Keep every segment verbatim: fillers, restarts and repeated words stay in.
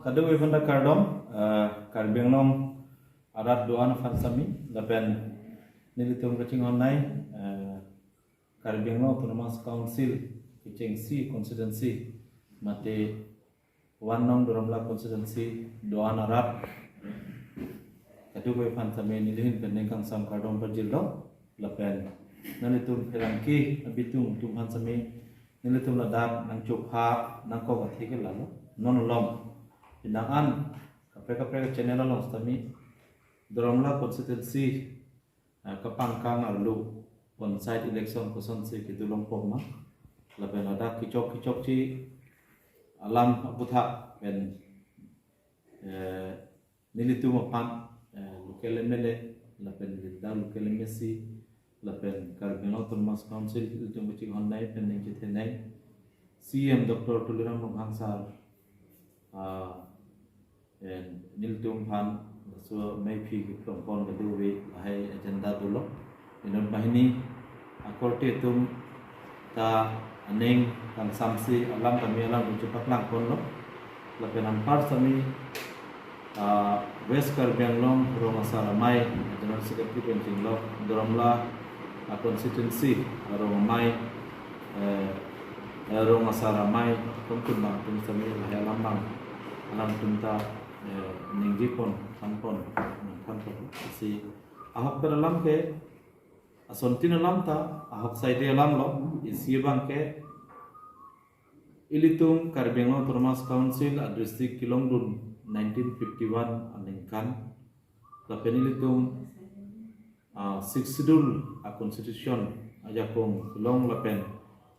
Kadokave aphanta kardom, eh, Karbi Anglong arat do-an aphan sitame, lapen nelitum kachinghon nei, eh, Karbi Anglong Autonomous Council kechengsi constituency, mate one nong Doramla constituency do-an arat kadokave aphan sitame neli ahin pen ningkangsam kardom pajirlo, lapen nanglitum pherangke abitung atum aphan sitame nelitum ladak nangchopha nangkok athe ke lalo. Non along penang an kaprek kaprek channel along sitame Doramla constituency, eh, kapangkang arlo panchayat election kosonsi kedo longpo ma, lapen ladak kechok kechokche alam aputhak pen, eh, nelitum aphan, eh, local M L A, lapen ladak local M A C, lapen Karbi Anglong Autonomous Council ilitum kachinghon nei pen ningchethe nei, C E M Doctor Tuliram Ronghang sir, ah, and nelitum aphan laso meiphi keplongpon kadokave lahai agenda dolo. Inut banghini akorte atum ta aning kangsamsi alam kami alam atum chepaklangponlo. Lapen anpar sitame, ah, West Karbi Anglong Rong Asar Amei General Secretary pen chinglok Doramla, ah, constituency Rong Amei, eh, eh, Rong Asar Amei atum kun bang atum sitame lahai alam bang alam atum ta, eh, ningjepon thanpon thanpon si ahok pen alam ke asontin alam ta ahok saide alamlo. Isi abang ke ilitum Karbi Anglong Autonomous Council a-district kelongdun nineteen fifty-one aningkan, lapen ilitum, ah, Sixth Schedule a-constitution ajakong kelong lapen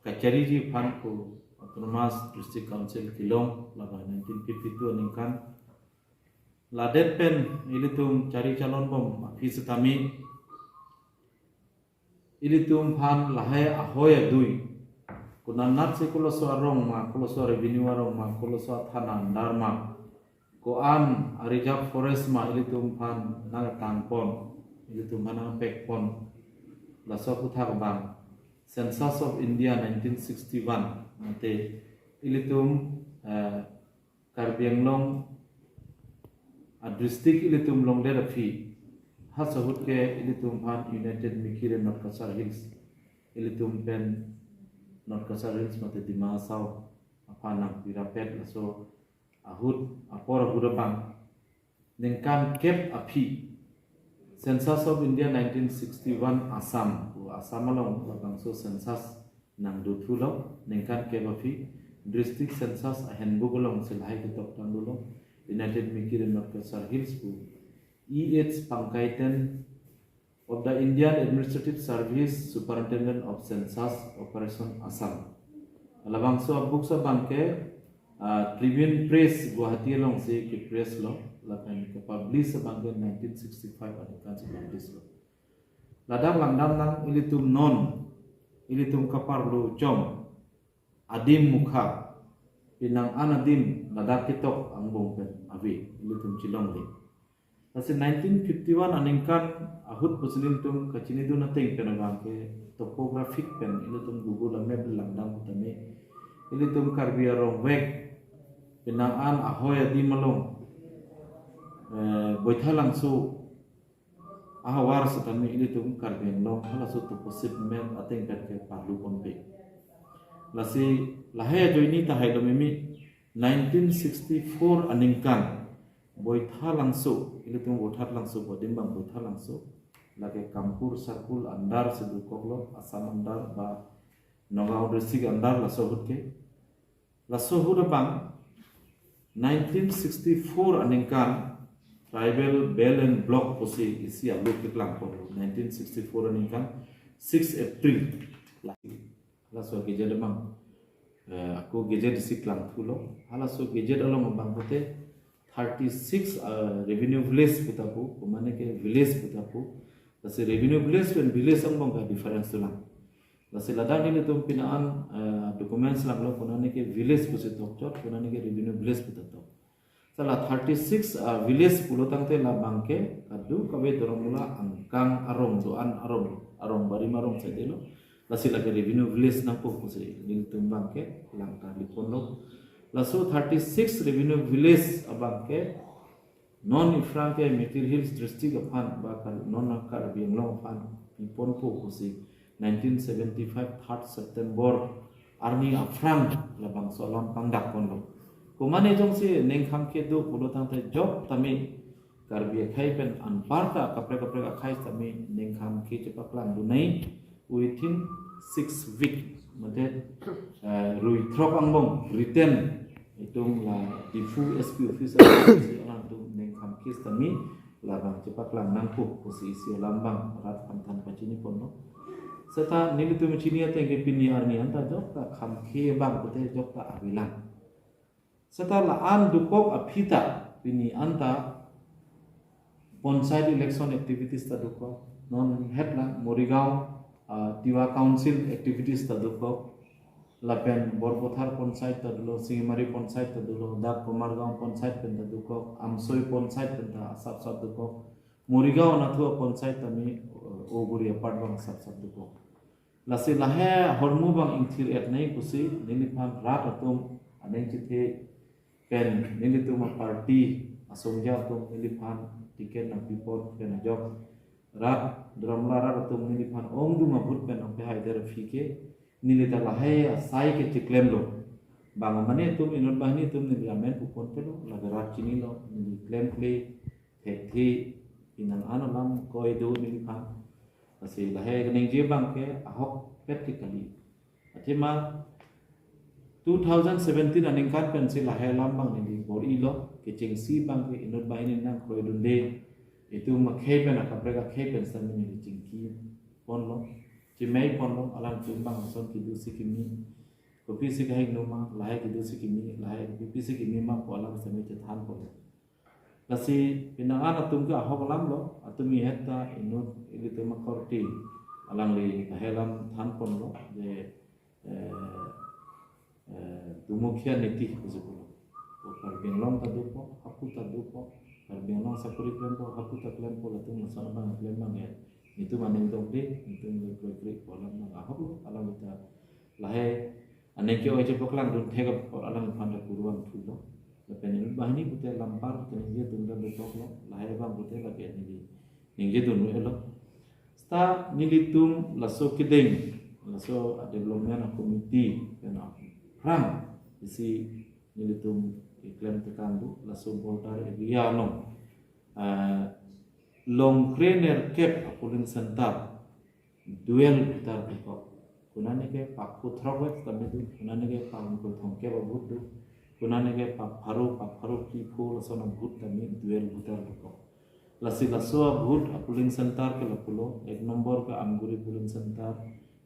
kachariji aphan ko Autonomous District Council kelong labang nineteen fifty-two aningkan. Ladet pen ilitum chari chalonbom aphi sitame ilitum aphan lahai ahoi adui, konatsi koloso arong ma, koloso revenue arong ma, koloso athana andar ma, ko-an a-reserve forest ma ilitum aphan nangtangpon, ilitum aphan nangpekpon, laso aputhak abang Census of India nineteen sixty-one mate ilitum, eh, Karbi Anglong a-district ilitum longdet aphi, halaso ahut ke ilitum aphan United Mikir and North Cachar Hills, ilitum pen North Cachar Hills mate Dima Hasao aphan nangpirapet, laso ahut apor ahut abang ningkan kep aphi Census of India nineteen sixty-one Assam, o Assam along labangso census nangdothulo, ningkan kep aphi District Census a-handbook alongsi lahai ketok tangdolo, United Mikir and North Cachar Hills pu E H Pankaiten of the Indian Administrative Service, Superintendent of Census Operation Assam. Labangso a-book abang ke, ah, Tribune Press Guwahati alongsi ke-press lo, lapen ke-publish abang ke nineteen sixty-five aningkan si publish lo. Ladak langdamnang ilitum non, ilitum kaparlo chom adim mukha, penang an adim ladak ketok angbong pen ave, ilitum chelongle. Lasi nineteen fifty-one aningkan ahut pusi nelitum kachinidun ateng pen abang ke topographic pen ilitum Google a-map langdam putame ilitum Karbi arong vek penang an ahoi adim along, eh, Boithalangso ahavar sitame ilitum Karbi Anglong halaso toposim map ateng pen ke parlu ponpe. Lasi lahai ajoine tahai lo mimi nineteen sixty-four aningkan Boithalangso, ilitum Boithalangso, bodim bang Boithalangso, lake Kampur circle under si dokoklo, Assam under ba Nagaon district under laso ahut ke. Laso ahut abang nineteen sixty-four aningkan Tribal Bell and Block pusi isi alu keklangpon nineteen sixty-four aningkan six April. Laso gazette abang, eh, ako gazette isi klangthulo. Halaso gazette along abang pute thirty-six, eh, revenue village pu ta pu, komatne ke village pu ta pu. Lasi revenue village pen village angbong ke difference dolang. Lasi ladak nelitum penang an, eh, documents langlo, komatne ke village pusi tokchot, komatne ke revenue village pu ta tok. Lasi la thirty-six, ah, village pulo tangte labang ke kadokave Doramla angkang arong do-an arong, arong barim arong saidelo. Lasi lake revenue village nangpo pusi nelitum abang ke langkarli ponlo. Laso thirty-six revenue village abang ke non iphrang ke Mikir Hills district aphan ba kal-, non Karbi Anglong aphan piponpo pusi nineteen seventy-five third September arni aphrang labangso alam pangdakponlo. Komane jongsi ningkham kedo pulo tangte jok tame Karbi akhei pen anparta kaprek kaprek akhei tame ningkham ke chepaklangdun nai within six week, mate, eh, rui throk angbong written itum la Diphu S P office alangtum ningkham ke tame labang chepaklang nangpo pusi isi alam abang rat aphan than pachiniponlo. Seta nelitum chini ateng ke pini arni anta jok ta kham ke abang pute jok ta avelang. Seta la-an dokok aphi ta pini anta panchayat election activities ta dokok. Non het la Morigaon, ah, Tiwa Council activities ta dokok. Lapen Borbothar panchayat ta dolo, Singimari panchayat ta dolo, dak Komargaon panchayat pen ta dokok, Amsoi panchayat pen ta asap sap dokok. Morigaon anatthu panchayat tame, eh, Oguri apart abang asap sap dokok. Lasi lahei ahormu abang ingthir-et nai pusi neliphan rat atum aning chethe pen nelitum aparty asongja atum neliphan ticket nangpipon pen ajok rat Dramla rat atum neliphan ongdung ahut pen nangpehai der aphi ke neli ta lahei asai ke chiklemlo. Bang mane atum inut banghini atum neli amen puponpelo, lake rat chinilo, neli klemkle thekthe, inang an alam koi do neliphan. Lasi lahei kaningje abang ke ahokpet ke kali. Athema two thousand seventeen aningkan pensi lahei alam abang neli bor-ilo, kechengsi abang ke inut banghini nangkroidunde, itum akhei pen akaprek akhei pen sitame neli chingkiponlo, chemeiponlo, alangtum abang ason kedo si keme, kopisi kahingno ma, lahei kedo si keme, lahei kopisi keme ma pu alam sitame chethanponlo. Lasi penang an atum ke ahok alamlo, atum ihet ta inut ilitum akorte alangli lahei alam thanponlo, je, eh, eh, Dumukhia niti pusi pulo. O Karbi Anglong ta dopo, hapu ta dopo, Karbi Anglong sakori klempo, hapu ta klempo, latum lason abang klem abang ya. Itum aning dokde, itum le kroikre pu alam abang ahoklo, alangli ta lahei aning ke-oi chepaklangdun thek apot alangphan ta puru vangthulo. Lapen inut banghini pute lampar pute ningjedun ta dokoklo, lahei abang pute lake neli ningjedun elo. Seta nelitum laso kedeng, laso development committee pen aphrang isi nelitum keklem tekang do, laso border area along, eh, longkre nerkep a-polling center dual voter dokok. Konane ke pak pho throk vet tame do, konane ke pak ingkoi thomkep a-vote do, konane ke pak pharo, pak pharo phli pho lason a-vote tame dual voter dokok. Lasi laso a-vote a-polling center ke lapulo, ek nombor ke Amguri polling center,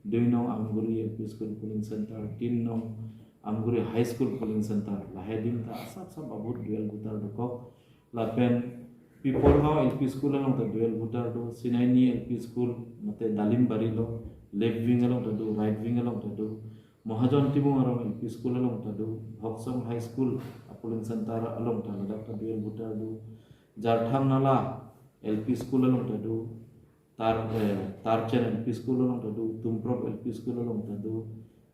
dui nong Amguri L P school polling center, tin nong Amguri High School polling center. Lahei adim ta asap sap a-vote dual voter dokok. Lapen Pipolgaon L P school along ta dual voter do, Sinaini L P school, mate Dalimbari lo, left wing along ta do, right wing along ta do, Mahajon Timung Arong L P school along ta do, Hoksong High School a-polling center along ta ladak ta dual voter do, Jarthang Nala L P school along ta do, Tar, eh, Tarchen L P school along ta do, Tumprok L P school along ta do,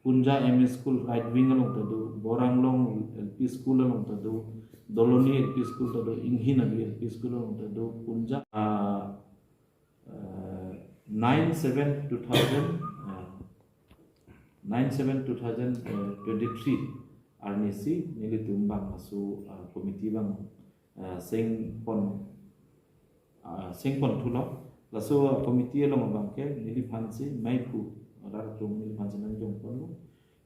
Punja M E school right wing along ta do, Boranglong L P school along ta do, Doloni L P school ta do, Inghin Abi L P school along ta do, Punja, ah, eh, nine seven two thousand, eh, nine seven two thousand twenty-three arni si nelitum abang laso, ah, committee abang, ah, sengpon, ah, sengpon thulo. Laso committee along abang ke neliphan si meiphu, rat atum neliphan si nangjongponlo.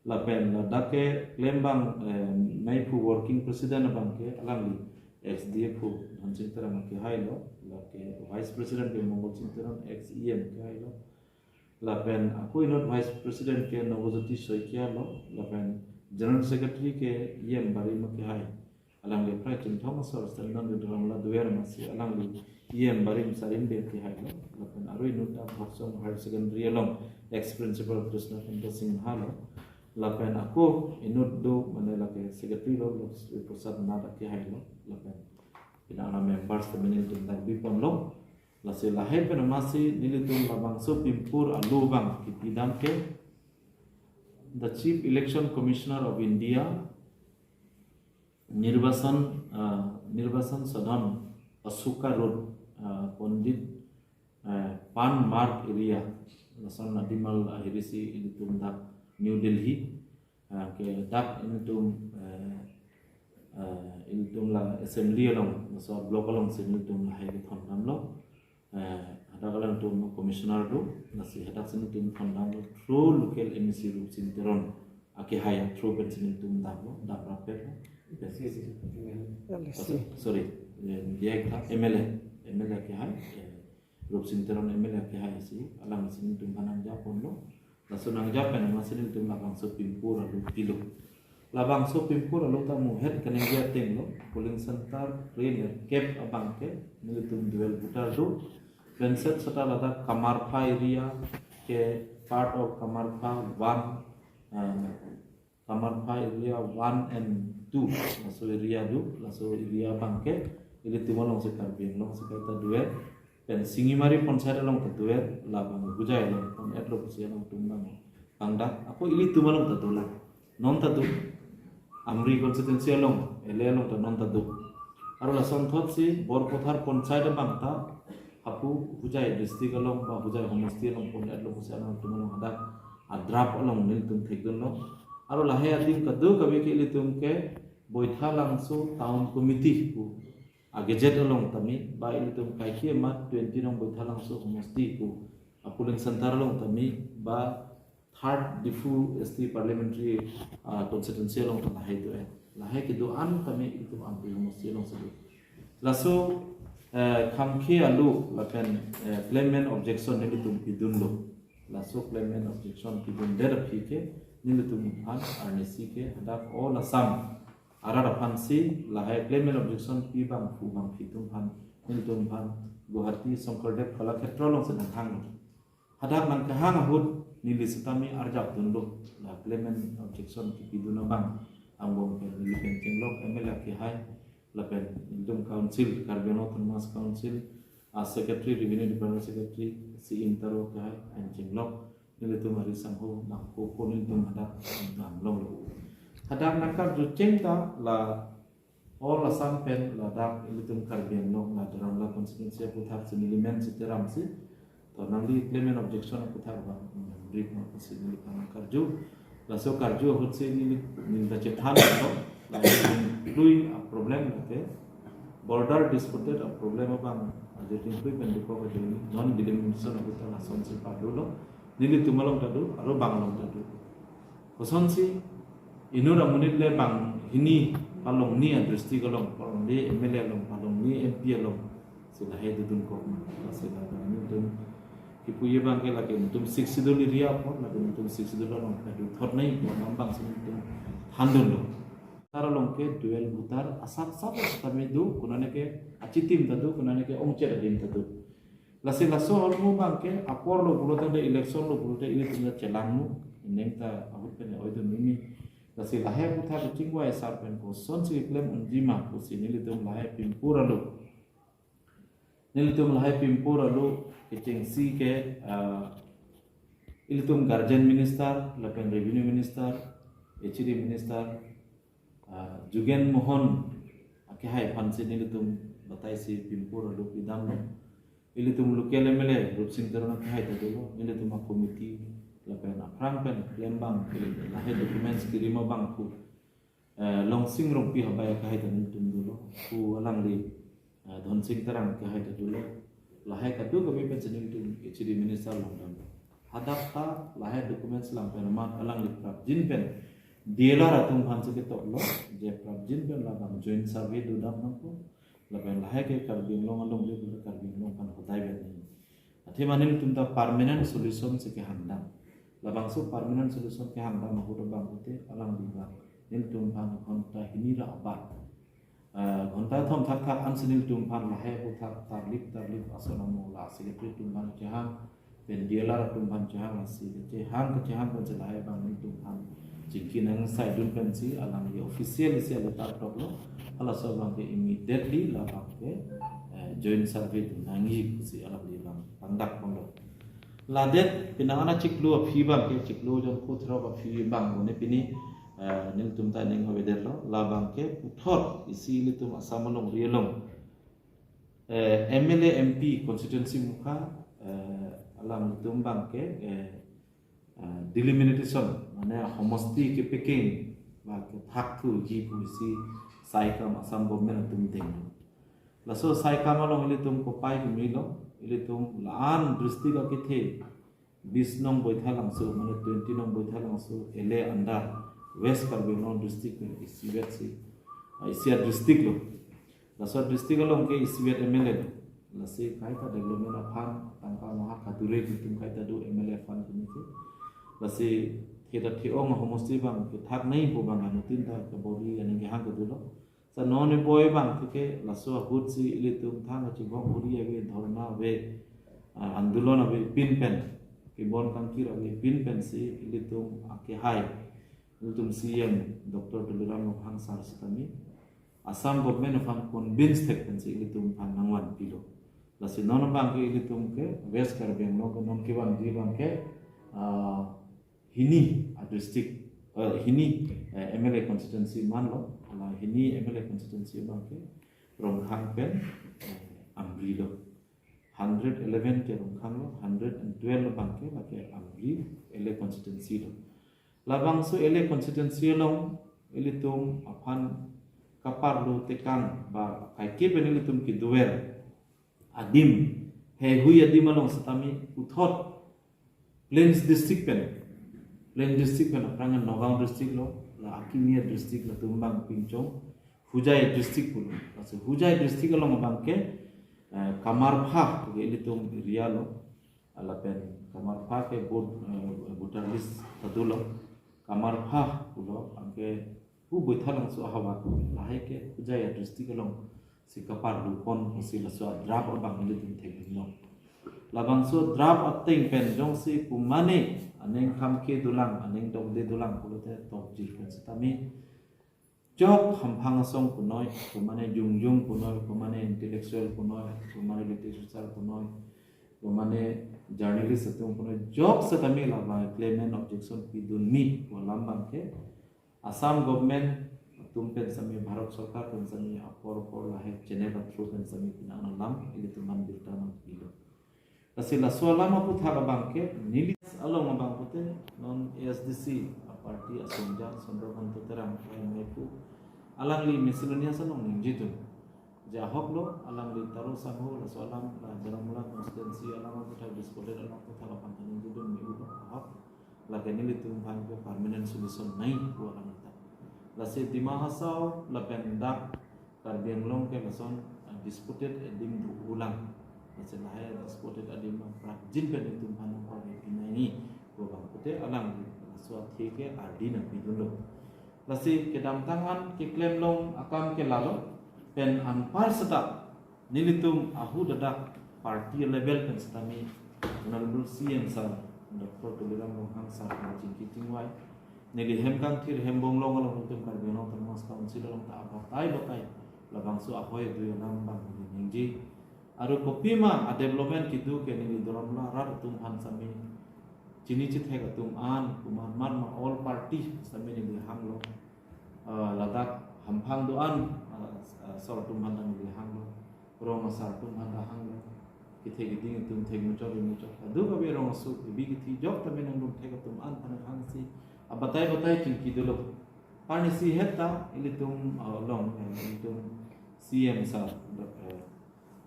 Lapen ladak keklem abang, eh, meiphu working president abang ke alangli ex D F O Dhansing Terang kehailo, lake vice president ke Mongol Sing Teron, ex E M kehailo. Lapen ako inut vice president ke Nobojyoti Saikia lo, lapen general secretary ke E M Barim kehai. Alangli prai Chinthong asor Standard Dramla duer masi alangli E M Barim Sarim Bey kehailo, lapen aro inut ta Hoksong Higher Secondary along ex principal Krishna Kanta Singha lo, lapen ako inut do mane lake secretary lo, lo Sri Prasad Nath kehailo, lapen pina ana members temen tindak biponlo. Lasi lahei pen masi nelitum labangso pimpur alo abang kipidam ke, the Chief Election Commissioner of India Nirbasan, ah, Nirbasan Sadhan Asoka Road, ah, Pandit, ah, Pan Marg area, lason adim ahirisi ilitum dak New Delhi, ah, ke dak ilitum, eh, eh, ilitum la assembly along, laso block alongsi ilitum lahai kethondamlo. Eh, hadak alangtum commissioner do, lasi hadaksi ilitum thondamlo through local M A C Rupsing Teron akehai through pensi ilitum damlo, damrappetlo. L A C. Sorry, eh, dia kita M L A, M L A akehai, eh, Rupsing Teron M L A akehai si, alangsi ilitum aphan nangjaponlo. Laso nangjap pen amatsi nelitum labangso Pimpur alo pilo. Labangso Pimpur alo ta muhet kaningje atenglo, polling center kre-nerkep abang ke nelitum dual voter do. Penset seta ladak Kamarpha area ke part of Kamarpha one, eh, Kamarpha area one and two, laso area do, laso area abang ke ilitum alongsi, Karbi Anglong si kaita dual, pen Singimari Panchayat along ta dual, labang Hojai along pon-etlo pusi alangtum bang pangdak, ako ilitum along ta dolang. Non ta do. Amri constituency along, L A along ta non ta do. Aro lasonthotsi Borpathar Panchayat abang ta hapu Hojai district along ba Hojai homosti along pon-etlo pusi alangtum along hadak adrap along nelitum thekdunlo. Aro lahai adim kadokave ke ilitum ke Baithalangso Town Committee pu agazette along tame ba ilitum kaike amat twenty nong Baithalangso homosti pu apolling center along tame ba third Diphu S T parliamentary, ah, constituency along ta lahai do-et. Lahai kedo-an tame ilitum Amri homosti alongsi do. Laso, eh, khangkhe alo lapen, eh, claim and objection nelitum pidunlo. Laso claim and objection pidundet aphi ke nelitum aphan arnisi ke hadak all Assam arat aphansi lahai claim and objection pi abangphu abangphi atum aphan, nelitum aphan Guwahati Shankardev Kalakshetra alongsi nangthanglo. Hadak nangkehang ahut neli sitame arjapdunlo, la claim and objection kipidun abang angbong pen neli pen chenglok M L A akehai lapen nelitum council, Karbi Anglong Autonomous Council a secretary, Revenue Department secretary, C Ingtaro akehai pen chenglok, nelitum ari sangho nangkokpo, nelitum hadak damlonglo. Hadak nangkarjucheng ta la all Assam pen ladak ilitum Karbi Anglong la Duar Amla constituency aputhaksi neli men siteramsi, to nangli claim and objection aputhaksi bang, mm, brief ma pusi neli phan karju. Laso karju ahutsi neli, neli ta chethanlo, la ilitum lui a problem lake border disputed a problem abang, ajo tingpui pen dukok ajo non delimitation ahut ta lasonsi padulo. Nelitum along ta do, aro bang along ta do. Kosonsi inut amonit le banghini palongni a district along, palongni M L A along, palongni M P alongsi lahai dodun kok ma. Lasi la nelitum kipuji abang ke lake nelitum Sixth Schedule area apot, lake nelitum Sixth Schedule along kedo thot nangji pu abang si nelitum thandunlo. Tar along ke dual voter asap sap tame do, konane ke achitim ta do, konane ke ongchet adim ta do. Lasi laso ahormu abang ke apor lo pulote, election lo pulote, ilitum ta chelangno, ineng ta ahut pen oidun mimi. Lasi lahai aputhak kachingvai sar pen kosonsi keklem unji ma pusi nelitum lahai Pimpur alo, nelitum lahai Pimpur alo kechengsi ke, ah, ilitum guardian minister lapen revenue minister, H A D minister, ah, Jugen Mohan akehai aphansi nelitum bataisi Pimpur alo pidamlo. Ilitum local M L A Rupsing Teron akehai ta dolo, nelitum a committee lapen aphrang pen klem abang, lahai documents kirim abangphu, eh, Longsing Rongpi Habai akehai ta nelitum dolo, pu alangli, eh, Dhonsing Terang akehai ta dolo. Lahai kadokave pensi nelitum H A D minister along damlo. Hadak ta lahai documents langpen amat alangli prapjin pen D L R atum aphansi ketoklo, je prapjin pen labang joint survey dodam nangpo. Lapen lahai ke Karbi Anglong along le, Karbi Anglong aphan hodai pen nangji. Athema nelitum ta permanent solution si kehangdam. Labangso permanent solution kehangdam ahut abang pute alangli abang nelitum aphan ghonta hini ra abat, eh, ghonta thom thakthak ansi nelitum aphan lahai aputhak tarlip tarlip ason amo la secretary atum aphan kehang, pen D L R atum aphan kehang, lasi kehang kehang pensi lahai abang nelitum aphan chingki nangsaidun pensi alangli official isi a letter toklo. Halaso abang ke immediately labang ke, eh, joint survey dun nangji pusi alangli abang pangdakponlo. Ladet penang an achiklo aphi abang ke, chiklo jongkho throk aphi abang, une pini Eh, nelitum ta ning havedetlo, labang ke puthot isi ilitum Assam alongri along, eh, M L A M P constituency mukha, eh, alanglitum abang ke, eh, eh, delimitation, mane homosti kepekeng ba kethak thuji pu isi saikam Assam government atum denglo. Laso saikam along ilitum kopai kemelo, ilitum la-an district akethe, bis nong Baithalangso, mane twenty nong Baithalangso, L A under West Karbi Anglong district pen isivet si, ah, isi a-district lo. Laso district along ke isivet M L A lo. Lasi kaita development aphan tangka maha kadure ilitum kaita do M L A aphan kini ke. Lasi theda the-ong homosti abang kethak nangji pu abang anuttin ta kabor-i aning kehang kedo lo. Sa non iboi abang ke laso ahut si ilitum thang kachibong uri ave, dhorna ave, ah, andolon avepin pen, kebon kangkir avepin pen si ilitum akehai, ilitum C M Doctor Tuliram Ronghang sir sitame Assam government aphan convince thek pen si ilitum aphan nangvanpilo. Lasi non abang ke ilitum ke West Karbi Anglong ke non kevanji abang ke, ah, hini a-district, eh, hini, eh, M L A constituency manlo, hala hini M L A constituency abang ke Ronghang pen, eh, Amri lo. Hundred eleven ke Ronghang lo, hundred and twelve abang ke lake Amri L A constituency lo. Labangso L A constituency along ilitum aphan kaparlu tekang ba kaike pen ilitum kedover adim, heihui adim along sitame puthot Plains district pen, Plains district pen aphrang Nagaon district lo, la akimi a-district latum abang pinchong Hojai district pulo. Lasi Hojai district along abang ke, eh, Kamarpha ke ilitum area lo, lapen Kamarpha ke vote, eh, voter list ta dolo. Kamarpha pulo, anke pu Baithalangso ahavar, lahai ke Hojai a-district along si kaparlu pon pusi laso a-draft abang ilitum thekdunlo. Labangso draft ateng pen jongsi pu mane aning kham kedolang, aning dokde dolang pulote tokjir pen sitame jok hamphang asong punoi, pu mane jongjong punoi, pu mane intellectual punoi, pu mane literature punoi, pu mane journalist atum punoi, jok sitame labang claim and objection pidunji pu alam abang ke Assam government atum pen sitame, Bharat Sarkar pen sitame apor apor lahai channel a-through pen sitame pinang alam ilitum aphan birta nangpilo. Lasi laso alam aputhak abang ke neli along abang pute non A S D C a-party asongja Chandrakanta Terang, M L A pu, alangli miscellaneous along ningjedun. Je ahok lo, alangli taro sangho laso alam, la Jaramula constituency alam aputhak, disputed alam aputhak aphan ningjedun me-u lo, ahok. Lake nelitum aphan ke permanent solution nangji pu alam ta. Lasi Dima Hasao lapen dak Karbi Anglong ke lason, ah, disputed adim do-olang. Lasi lahai disputed adim prapjin pen nelitum aphan nangpavepin nangji pu abang pute alangli laso athe ke ardi nangpidunlo. Lasi kedamtang an keklem long akam ke lalo, pen anpar seta nelitum ahut adak party level pen sitame Honorable C M sir, Doctor Tuliram Ronghang sir pen chingki chingvai, neli hem kangthir hem bonglong along, nelitum Karbi Anglong Autonomous Council along ta abatai batai labangso ahoi adui alam abang neli ningje. Aru kopima a-development kedo ke neli Doramla arat atum aphan sitame, chini chithek atum an, komat mat ma, all party sitame neli hanglo. Ah, ladak hamphang do-an, ah, ah, sor atum aphan ta neli hanglo. Rong asar atum aphan ta hanglo. Kethe keding atum thek muchot muchot, kadokave rong aso kebi kethe jok tame nangdun thek atum an aphan hangsi abatai batai chingki dolo. Arnisi het ta ilitum, ah, along, eh, ilitum C M sir, eh,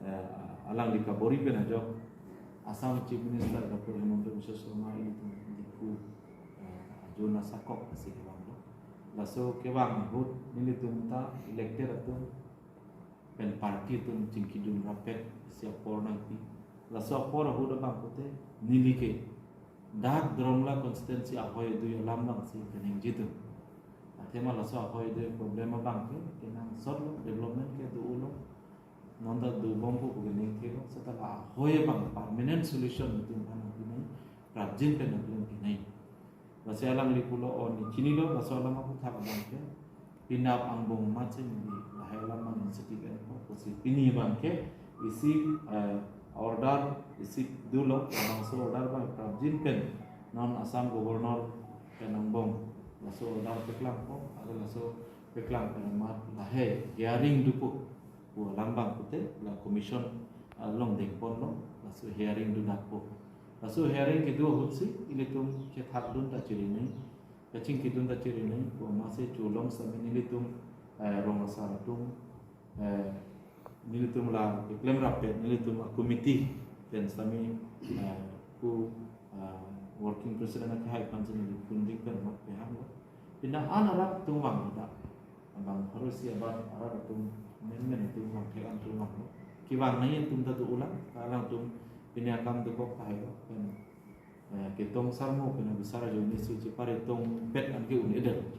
eh, alangli kabor-i pen ajok Assam Chief Minister Doctor Himanta Biswa Sarma ilitum Diphu, eh, ajo na sakok si kevanglo. Laso kevang ahut nelitum ta elected atum pen party atum chingkidun rapet si apor nangpi. Laso apor ahut abang pute neli ke dak Doramla constituency ahoi adui alam abang si kaningjedun. Athema laso ahoi adui problem abang ke kenangsot lo, development ke do-olo, non ta dobom pu pu kaningthelo, seta la ahoi abang permanent solution nelitum aphan nangpi nangji, prapjin pen nangpi nangji. Lasi alangli pulo, o, ne chinilo, laso alam aputhak abang ke penap angbong amat si neli lahai alam an initiative enpo pusi pini abang ke isi, eh, order isi dolo, labangso order abang prapjin pen non Assam Governor pen angbong Laso order paklang po, aro laso paklang pen amat lahai hearing dopo pu alam abang pute la commission along dengponlo, laso hearing do dakpo. Laso hearing kedo ahut si ilitum kethakdun ta chirinei, kachingkidun ta chirinei, pu amatsi cholong sitame nelitum, eh, rong asar atum, eh, nelitum la keklem rapet, nelitum a-committee pen sitame, eh, pu, eh, working president akehai aphan si neli phone ding pen amat pehanglo. Pini an arat atum vang ta, abang pharo isi abat arat atum, menmen atum vang, thek an atum vanglo. Kevang nangji atum ta do-olang, alangtum pini akam dokok tahai lo, pen, eh, ketong sarmo pen abisar ajoine si chepare tongpet an ke un-edetlo.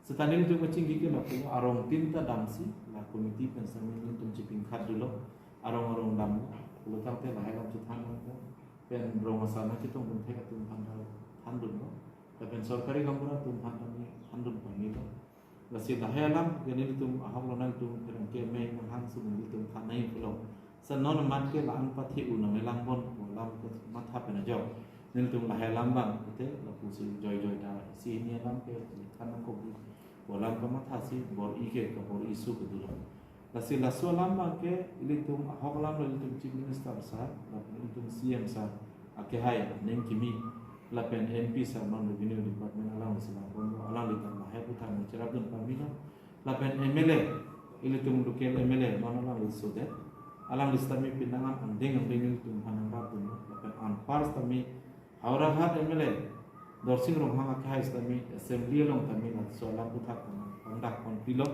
Seta nelitum kachingki ke lapu arongtin ta damsi la committee pen sitame nelitum chipingkhat dolo, arong arong damlo, pulo tangte lahai alam chethan nangpo, pen rong asar nangchetongdun thek atum aphan ta thandunlo, lapen sorkari gaonbura atum aphan ta neli thandun pamelo. Lasi lahai alam ke nelitum ahok lo, nangtum pherangke mei nanghang si nelitum than nangji pulo. Sa non amat ke la-an pathe-u nanglelang bon pu alam ke matha pen ajok. Nelitum lahai alam abang pute lapusi joijoi ta isi hini alam ke than nangkok di pu alam kamathasi bor-i ke kabor-i su kedo lo. Lasi laso alam abang ke ilitum ahok alam lo, ilitum Chief Minister sir, lapen ilitum C M sir akehai aning kimi, lapen M P sir non Revenue Department alangli si lang bomlo, alangli ta lahai aputhak nangcherapdun pamelo. Lapen M L A, ilitum local M L A non alangli sodet, alangli sitame pini an angdeng angdeng ilitum aphan nangrapdunlo, lapen anpar sitame Howraghat M L A Dorsing Ronghang akehai sitame assembly along tame laso alam aputhak tame pangdak ponpilo,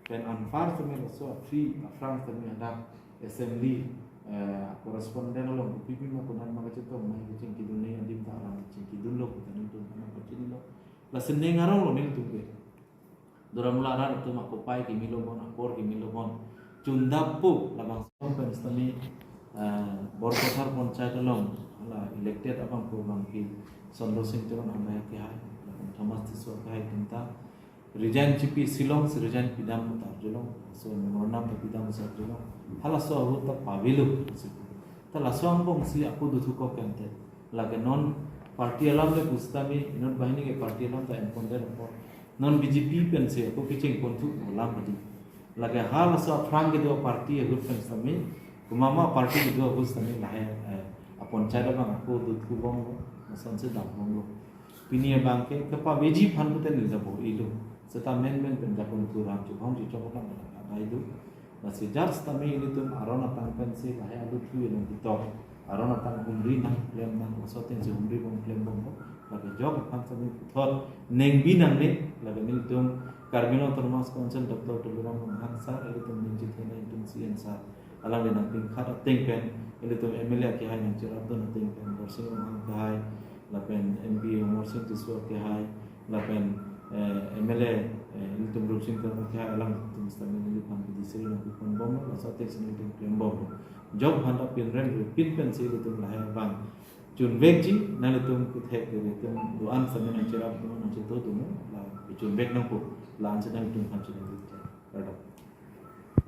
pen anpar sitame laso a-three aphrang sitame hadak assembly, eh, correspondent along kopi pima konat ma kachetong nangji kachingkidun nangji adim ta alam chingkidunlo pu ta nelitum aphan pachinilo. Lasi ning arong lo nelitum ke. Doramula arat atum akopai kimi lo bon, apor kimi lo bon. Chundappo labangso pen sitame, eh, Borkathar Panchayat along la elected abang pu abang ke Chandra Sing Teron Hambai akehai, lapen Thomas Tisso akehai atum ta resign chipi, Shillong si resign pidam pu ta arjulong, laso memorandum ta pidam si arjulong. Halaso ahut ta pavelo. Ta laso angbong si ako dothukok kente. Lake non party alam le pusitame, inut banghini ke party alam ta enpondet apot, non B J P pensi ako kecheng ponthu alam padi. Lake halaso aphrang kedo party ahut pen sitame, komat ma party kedo ahut sitame lahai, eh, apanchayat abang ako dothu bomlo, lasonsi dam bomlo. Pini abang ke kepaveji aphan pute neli ta bor-ilo. Seta menmen pen jakun kuram chubong chichok abang adai do. Lasi jat sitame ilitum aron atang pensi lahai alu thu ilung kitok, aron atang humri nangklem nang, laso atengsi humri bom klem bomlo. Lake jok aphan sitame puthot nengbi nangne, lake nelitum Karbi Anglong Autonomous Council Doctor Tuliram Ronghang sir, ilitum ningje thena ilitum C M sir, alangli nangpingkhat ateng pen, ilitum M L A akehai nangcherapdun ateng pen, Dorsing Ronghang akehai, lapen M P Amarsing Tisso akehai, lapen, eh, M L A, eh, ilitum Rupsing Teron akehai, alangtum sitame neliphan bidi seri nangkupon bomlo, laso atengsi nelitum klem bomlo. Jok aphan ta pinrem repeat pensi ilitum lahai abang chunvekji, nanglitum kethek ilitum do-an sitame nangcherapdun, nangchetongdun, la chunvek nangpo, la-ansi nanglitum aphan chunvek. Kardom.